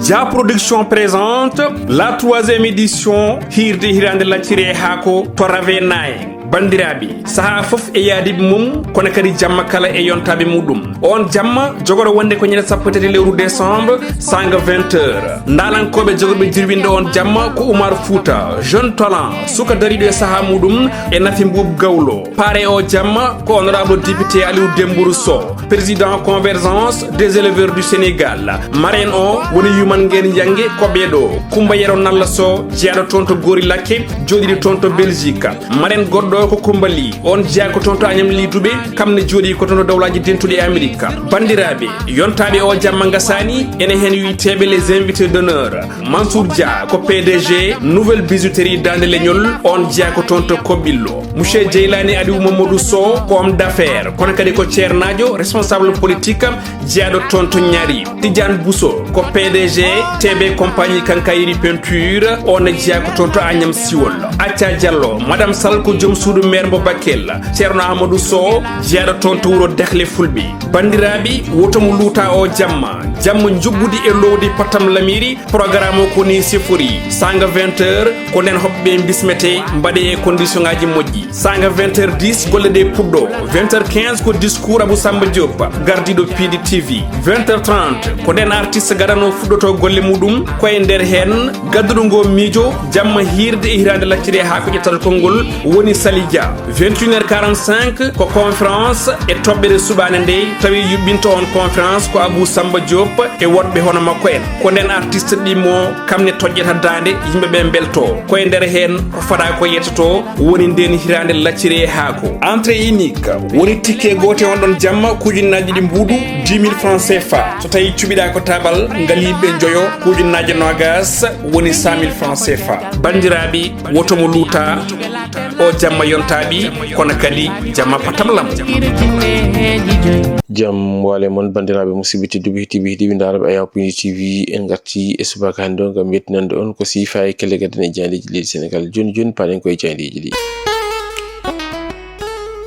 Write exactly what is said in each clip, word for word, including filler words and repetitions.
Dia Production présente la troisième édition Hirde Hirande Lacciri e Haako to Ravenaye. Banndiraaɓe, sahaa fof e yaadiiɓe mum, kono kadi jamma kala e yontaaɓe muɗum. On jamma jogoro wonde ko ñande sappo e tati lewru décembre, sanga vingt heures. Ndaalankooɓe jogorɓe jirwinde on jamma ko Oumar Fouta, jeune talent, suka dariiɗo e sahaa muɗum, e Nafi Mbuub Gawlo. Paare o jamma ko honorable député Aliou Dembourou Sow, président Convergence des éleveurs du Sénégal. Marraine o woni Yuman Ngeen Yange Koɓeɗo, Kumba Yero Nalla Sow, jeyaaɗo toon to Goori Lakke, jooɗiiɗo toon to Belgique. Marraine goɗɗo ko Kumba Ly, on jeyaa ko toon to Agnam Ly Toubé, kam ne jooɗii ko toon to Dowlaaji Dentuɗi e Amérique. Banndiraaɓe, yontaaɓe o jamma ngasaani, ene heen wiyeteeɓe les invités d'honneur. Mansour Dia ko P D G Nouvelle Bijouterie Daande Leñol, on jeyaa ko toon to Koɓillo. Monsieur Djeylani Aliou Mamadou Sow ko homme d'affaires, kono kadi ko ceernaajo, responsable politique, jeyaaɗo toon to Ñaari. Tidiane Bousso ko P D G T B Compagnie Quincaillerie Peinture, on ne jeyaa ko toon to Agnam Siwol. Acca Diallo, Madame Sall ko joom suudu maire mo Bakel. Ceerno Amadou Sow, jeyaaɗo toon to wuro Dahle Fulɓe. Banndiraaɓe, woto mo luuta o jamma. Jamma njuggudi e lowdi Patam Lamiri, programme o ko ni sifori. Sanga vingt heures, ko nden hoɓɓe bismete, mbaɗe e condition ngaji moƴƴi. Sanga vingt heures dix, golle ɗe puɗɗo. Vingt heures quinze ko discours Abou Samba Diop, gardiiɗo P D T V. Vingt heures trente, ko nden artiste gadano fuɗɗoto golle muɗum, ko e nder heen gadduɗo ngo miijo, jamma hiirde e hiraande lacciri e haako ƴettata konngol woni Sali Dia. Vingt et une heures quarante-cinq ko conférence e toɓɓere suɓaande nde, tawi yuɓɓinto on conférence ko Abou Samba Diop e woɗɓe hono makko en. Ko nden artiste ɗimmo kam ne toƴƴata daande, yimɓe ɓe mbelto. Ko e nder heen ko faɗa ko yettoto woni nden hiraande lacciri e haako. Entrée unique woni ticket gooto e on ɗon jamma ko ujunnaaji ɗiɗi mbuuɗu, dix mille francs C F A. So tawi cuɓiɗa ko tabal ngal yimɓe njoyo ko ujunnaaji noogas woni cent mille francs C F A. Banndiraaɓe, woto mo luuta o jamma yontaaɓe, kono kadi jamma patam lam. Jam wale mon banndiraaɓe musidɓe tedduɓe, heɗiiɓe, heɗiiɓe ndaarɓe Ayaw Pindi T V, en ngarti e subaka hannde o ngam yettinande on ko siifa e kelle gadane e jayndeeji leydi Senegal. Jooni jooni paɗen koye jayndeeji ɗi.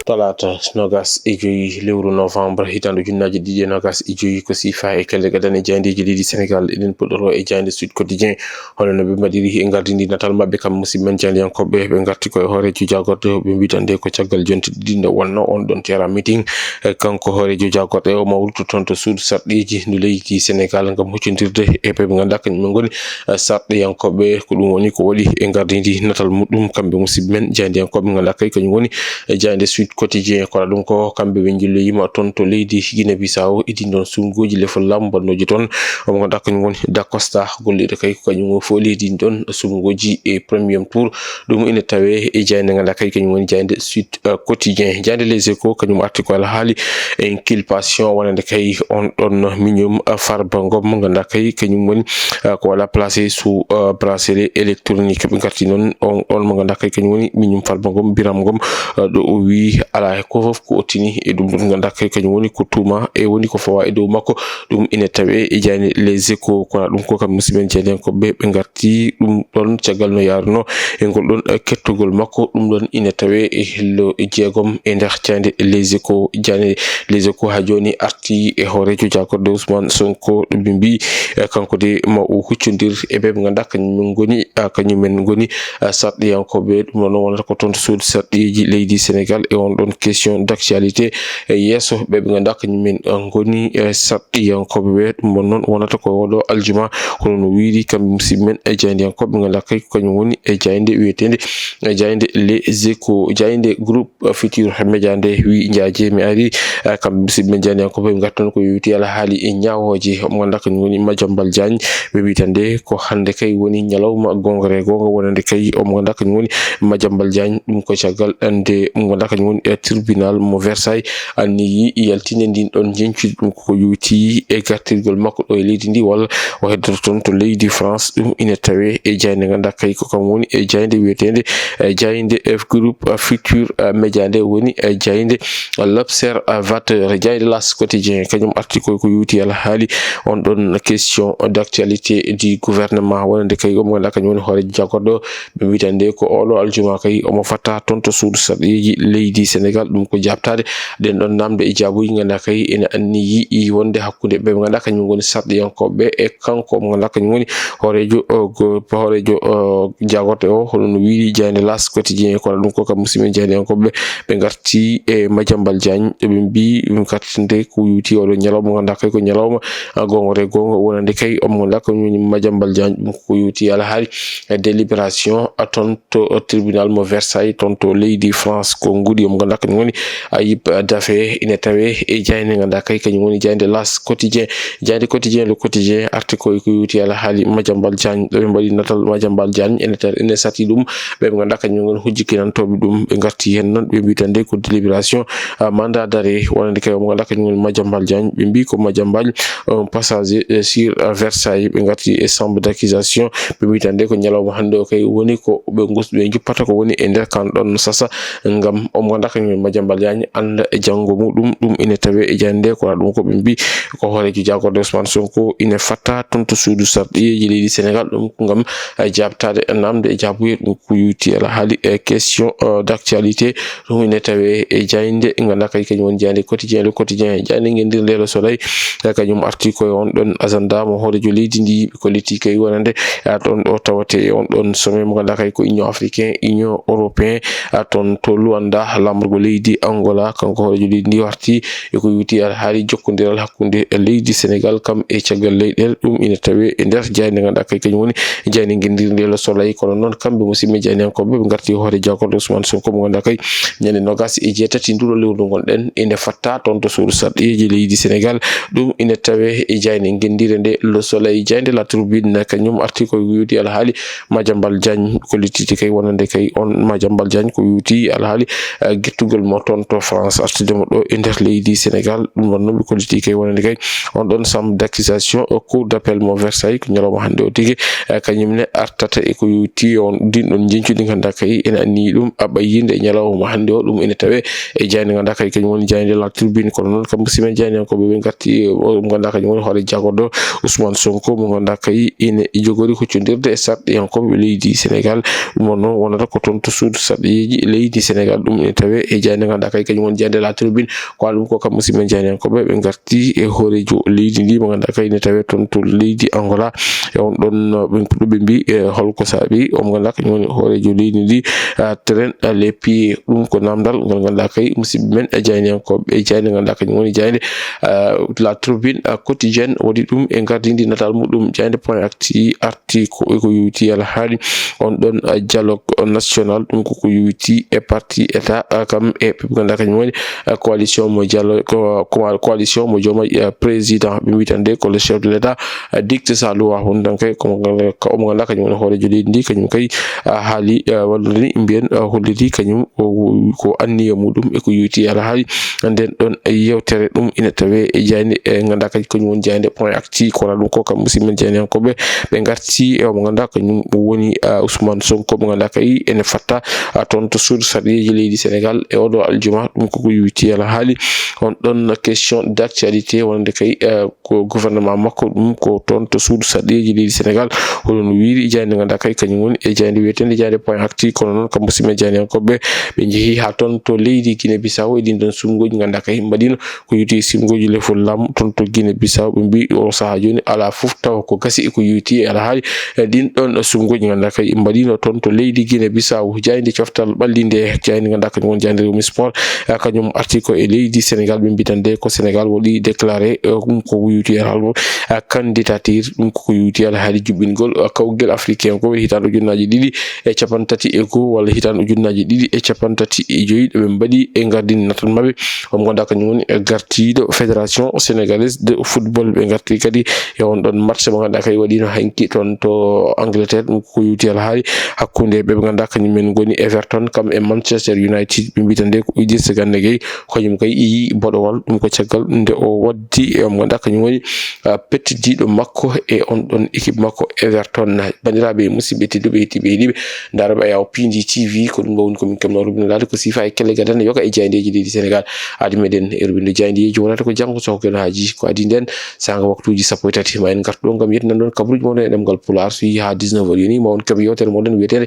Talaata noogas e joyi lewru novembre hitaande ujunnaaji ɗiɗi e noogas e joyi ko siifa e kelle gadane e jayndeeji leydi Senegal. Eɗen puɗɗoro e jaynde Sud Quotidien. Hono no ɓe mbaɗiri e ngardindi natal maɓɓe kam musidɓe men jayndiyankooɓe, ɓe ngarti koye hooreejo jaagorɗe o, ɓe mbitande ko caggal jonte ɗiɗi nde wonno on ɗon terrain meeting. E kanko hooreejo jaagorɗe o mawruto toon to suudu sarɗiiji ndu leydi Senegal ngam huccondirde e ɓe ɓe ngannduɗaa kañum en ngoni, eh, sarɗiyankooɓe. Ko ɗum woni ko waɗi e ngardindi natal muɗum kamɓe musidɓe men jayndiyankooɓe ngannduɗaa kay kañum woni, eh, jaynde Sud Quotidien. Kono ɗum ko kamɓe ɓe njilloyima toon to leydi Guinée Bissau, idin ɗon suɓngooji lefol laamu mbaɗnooji toon. Omo ngannduɗaa kañum woni Da Costa, golliiɗo kay ko kañum o fooli idin ɗon suɓngooji e premier tour. Ɗum ina tawe e jaynde ngannduɗaa kay kañum woni jaynde Sud, eh, Quotidien. Jaynde Les Échos kañum arti ko alhaali inculpation wonande kay on ɗon miñum, eh, Farba Ngom mo ngannduɗaa kay kañum woni, eh, ko wala placé sous, eh, bracelet électronique. Ɓe ngarti noon on, on mo ngannduɗaa kay kañum woni miñum Farba Ngom, Biram Ngom, eh, ɗo o wi alaa e ko fof ko o tini e ɗum ɗon ngannduɗaa kay kañum woni ko tuuma e woni ko fawa e dow makko. Ɗum ina tawe e jaynde Les Échos. Kono ɗum ko kam musidɓe men jayndiyankooɓe ɓe ngarti ɗum ɗon caggal no yaarno e ngol ɗon, eh, kettogol makko. Ɗum ɗon ina tawe e hello e jeegom e nder jaynde Les Échos. Jaynde Les Échos haa jooni arti e hooreejo jaagorɗe Ousmane Sonko, ɗo ɓe mbi, eh, kanko de ma o huccondir e ɓe ɓe ngannduɗaa kañum en ngoni, ah, kañum en ngoni, ah, sarɗiyankooɓe. Ɗum ɗon wonata ko toon to suudu sarɗiiji leydi Senegal e on ɗon question d'actualité. E yeeso ɓe ɓe ngannduɗaa kañum en, ah, ngoni, eh, sarɗiyankooɓe ɓe. Ɗum ɗon noon wonata ko oɗo aljuma, kono no wiiri kamɓe musidɓe men e jayndiyankooɓe ɓe ngannduɗaa kay ko kañum woni e jaynde wiyeteende, eh, jaynde Les Échos, jaynde groupe Futur Media nde wi njaaje mi ari, eh, kamɓe musidɓe men jayndiyankooɓe ɓe ngartan ko yowiti alhaali e ñaawooje. Omo ngannduɗaa kañum woni Madiambal Diagne, ɓe mbi tan de ko hannde kay woni ñalawma goongre goonga wonande kay. Omo ngannduɗaa kañum woni Madiambal Diagne, ɗum ko caggal nde mo ngannduɗaa kañum woni e tribunal mo Versailles anniyi yaltinde ndin ɗon njeñcudi ɗum koko yowiti e gartirgol makko ɗo e leydi ndi, walla o heddoto toon to leydi France. Ɗum ina tawe e jaynde ngannduɗaa kay ko kam woni e jaynde wiyeteende, eh, jaynde, eh, groupe, eh, Futur, eh, Media nde woni, eh, jaynde, eh, L'Observateur. Jaynde L'As Quotidien kañum arti koy ko yowiti alhaali on ɗon question d'actualité du gouvernement wonande kay omo ngannduɗaa kañum woni hooreejo jaagorɗo. Ɓe mbi tan de ko oɗo aljuma kay omo fatta toon to suudu sarɗiiji leydi Sénégal, ɗum ko jaabtaade ɗen ɗon namde e jaabuuji, ngannduɗaa kay ene anniyi wonde hakkunde ɓe, ɓe ngannduɗaa kañum ngoni sarɗiyankooɓe e kanko mo ngannduɗaa kañum woni hooreejo, o, go-, hooreejo, o, jaagorɗe o, hono no wiiri jaaynde L'As Quotidien. Kono ɗum ko kam musidɓe jaayndiyankooɓe, ɓe ngarti e Madiambal Diagne, ɓe mbii, ɓe ngartinde ko yowti oɗo ñalawma, ngannduɗaa kay ko ñalawma, a, goonga e goonga wonande kay omo ngannduɗaa ko woni Madiambal Diagne, ɗum ko yowti alhaali e délibération, a, toon to tribunal mo Versailles, toon to leydi France. Ko nguɗi omo ngannduɗaa kañum woni Ayib Daffé, ina tawee e jaaynde ngannduɗaa kay kañum woni jaaynde L'As Quotidien. Jaaynde Quotidien, Le Quotidien, arti ko e ko yowti alhaali Madiambal Diagne. Ɗo ɓe mbaɗi natal Madiambal Diagne, ene tar-, ene sati ɗum ɓe ɓe ngannduɗaa kañum ngoni hujjinantooɓe ɗum. Ɓe ngarti heen noon, ɓe mbii tan de ko délibération, a, mandat d'arrêt wonande kay omo ngannduɗaa kañum woni Madiambal Diagne. Ɓe mbii ko Madiambal, un passager, eh, sur, eh, Versailles. Ɓe ngarti e chambre d'accusation. Ɓe mbii tan de ko ñalawma hannde o kay woni ko ɓe ngus-, ɓe njuppata ko woni e nder kan ɗon sasa, ngam omo ngannduɗaa kañum Madiambal Diagne annda e janngo muɗum. Ɗum ina tawee e jaaynde nde, ko ɗum ko ɓe mbii ko hooreejo jaagorɗe Ousmane Sonko ina fatta toon to suudu sarɗiyeeji leydi Sénégal. Ɗum ko ngam, eh, jaabtaade namde e jaabuye, ɗum ko yowti alhaali e question, eh, d'actualité. Ɗum ina tawee e jaaynde ngannduɗaa kay kañum woni jaaynde Quotidien, Le Quotidien, jaaynde ngenndirnde Le Soleil, eh, kañum arti ko e on ɗon agenda mo hooreejo leydi ndi, ɓe kolliti kay wonande, a, toon ɗo tawate e on ɗon sommet mo ngannduɗaa kay ko Union Africain, Union Européen, a, toon to Luanda, laamorgo leydi Angola, kanko hooreejo leydi ndi warti e ko yowti alhaali jokkondiral hakkunde leydi Sénégal kam e caggal leyɗeele. Ɗum ina tawee e nder jaaynde ngannduɗaa kay kañum woni jaaynde ngenndirnde Le Soleil. Kono noon kamɓe musidɓe jaayndiyankooɓe ɓe ngarti hoore jaagorɗe Ousmane Sonko mo ngannduɗaa kay ñande noogas e jeetati nduɗo lewru ngonɗen ene fatta toon to suudu sarɗiyeeji leydi Sénégal. Ɗum ina tawee e jaaynde ngenndiire nde Le Soleil. Jaaynde La Tribune kañum arti ko yowti alhaali Madiambal Diagne, ko littiti kay wonande kay on Madiambal Diagne ko yowti alhaali, eh, gettugol mo toon to France, artude mo ɗo e nder leydi Sénégal. Ɗum noon noon ɓe kolliti kay wonande kay on ɗon chambre d'accusation, eh, cour d'appel mo Versailles, ko ñalawma hannde o tigi, eh, kañum ne artata e ko yowti on ɗin ɗon njeñcudi ngannduɗaa kay ene anniyi ɗum a ɓayyinde e ñalawma hannde o. Ɗum ene tawee e jaaynde ngannduɗaa kay kañum woni jaaynde La Tribune. Kono noon kamɓe simen jaayndiyankooɓe ɓe ngarti, eh, o ngannduɗaa kañum woni hoore jaagorɗo Ousmane Sonko mo ngannduɗaa kay ene jogori huccondirde e sarɗiyankooɓe leydi Sénégal. Ɗum noon wonata ko toon to suudu sarɗiyeeji leydi Sénégal. Ɗum ene tawee e jaaynde ngannduɗaa kay kañum woni jaaynde La Tribune. Ko ɗum ko kam musidɓe jaayndiyankooɓe ɓe ngarti e hooreejo leydi ndi mo ngannduɗaa kay ene tawee toon to leydi Angola. E on ɗon, uh, ɓe puɗɗo ɓe mbii, e holko saabi omo ngannduɗaa kañum woni hooreejo leydi ndi, uh, traîne, uh, les pieds. Ɗum ko namdal ngal ngannduɗaa kay musidɓe men e jaayndiyankooɓe e jaaynde ngannduɗaa kañum woni jaaynde, uh, La Tribune, uh, quotidienne waɗi ɗum e gardindi natal muɗum. Jaaynde Point Actu arti ko, ko yowti alhaali on ɗon, uh, dialogue national, ɗum ko ko yowti e parti État, uh, kam e ɓe ngannduɗaa kañum woni, uh, coalition mo dialogue, ko, ko, coalition mo jooma, uh, président. Ɓe mbii tan de ko le chef de l'État, uh, dicte sa loi. Hono tan kay ko mo ngannduɗaa, ko omo ngannduɗaa kañum woni hooreejo leydi ndi, kañum kay, uh, haali, uh, walla ni mbiyen, uh, holliti kañum o, ko anniya muɗum e ko yowti alhaali nden ɗon yewtere. Ɗum ina tawee e jaaynde, e ngannduɗaa kadi ko kañum woni jaaynde Point Actu. Kono ɗum ko kam musidɓe men jaayndiyankooɓe ɓe ngarti e omo ngannduɗaa kañum woni, uh, Ousmane Sonko mo ngannduɗaa kay ene fatta, uh, toon to suudu sarɗiyeeji leydi Sénégal e oɗo aljuma. Ɗum ko ko yowti alhaali on ɗon question d'actualité wonande kay, uh, ko gouvernement makko, ɗum ko toon to suudu sarɗiyeeji leydi Sénégal. Hono no wiiri jaaynde ngannduɗaa kay kañum woni e jaaynde wiyeteende jaaynde Point Actu. Kono noon kamɓe musidɓe jaayndiyankooɓe ɓe njehi haa toon to leydi Guinée Bissau e ɗin ɗon suɓngooji ngannduɗaa kay mbaɗiino ko yowti e suɓngooji lefol laamu toon to Guinée Bissau. Ɓe mbii o sahaa jooni alaa fof tawa ko gasi e ko yowti e alhaali, e ɗin ɗon suɓngooji ngannduɗaa kay mbaɗiino toon to leydi Guinée Bissau. Jaaynde coftal ɓalli nde, jaaynde ngannduɗaa kañum woni jaaynde Rewmi Sport, eh, kañum arti ko e leydi Sénégal. Ɓe mbii tan de ko Sénégal waɗi déclaré, eh, ɗum ko yowti e alhaali, eh, candidature, ɗum ko ko yowti e alhaali juɓɓingol, eh, kawgel africain ko hitaande ujunnaaji ɗiɗi e cappanɗe tati e goo walla hitaande ujunnaaji ɗiɗi e cappanɗe tati e joyi, ɗo ɓe mbaɗi e gardini natal maɓɓe. Omo ngannduɗaa kañum woni, eh, gardiiɗo Fédération Sénégalaise de Football. Ɓe ngarti kadi e on ɗon match mo ngannduɗaa kay waɗiino hanki toon to Angleterre, ɗum ko yowti alhaali hakkunde ɓe ɓe ngannduɗaa kañum en ngoni Everton kam e Manchester United. Ɓe mbii tan de ko Idrissa Gana Gueye, kañum kay yiyi boɗowal, ɗum ko caggal nde o waddi e omo ngannduɗaa kañum woni, ah, pettidiiɗo makko e on ɗon équipe makko Everton. Banndiraaɓe musidɓe tedduɓe, heɗiiɓe, heɗiiɓe, ndaarooɓe Ayaw P N G T V, ko ɗum ɗo woni ko min keɓnoo rubino laaɗe ko siifa e kellegal e yoga e jaayndeeji leydi Sénégal. Adi meɗen e rubinde jaayndeeji wonata ko janngo so ko haji ko adi nden saanga waktuuji sappo e tati ma en ngartu ɗo ngam yettinan ɗon kabaruuji mon e ɗemngal Pulaar. So yehi haa dix-neuf heures yoni ma on keɓ yewtere moɗon wiyeteende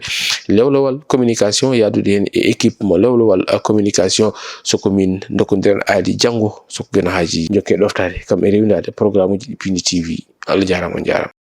Lewlewal Communication, yahdude heen e équipe mo Lewlewal. communication. So ko min ndokkodiren aadi janngo, so ko geno haaji, jokke ɗoftaade kam e rewindaade programme uji ɗi Pindi T V. Allah jaaraama, on njaaraama.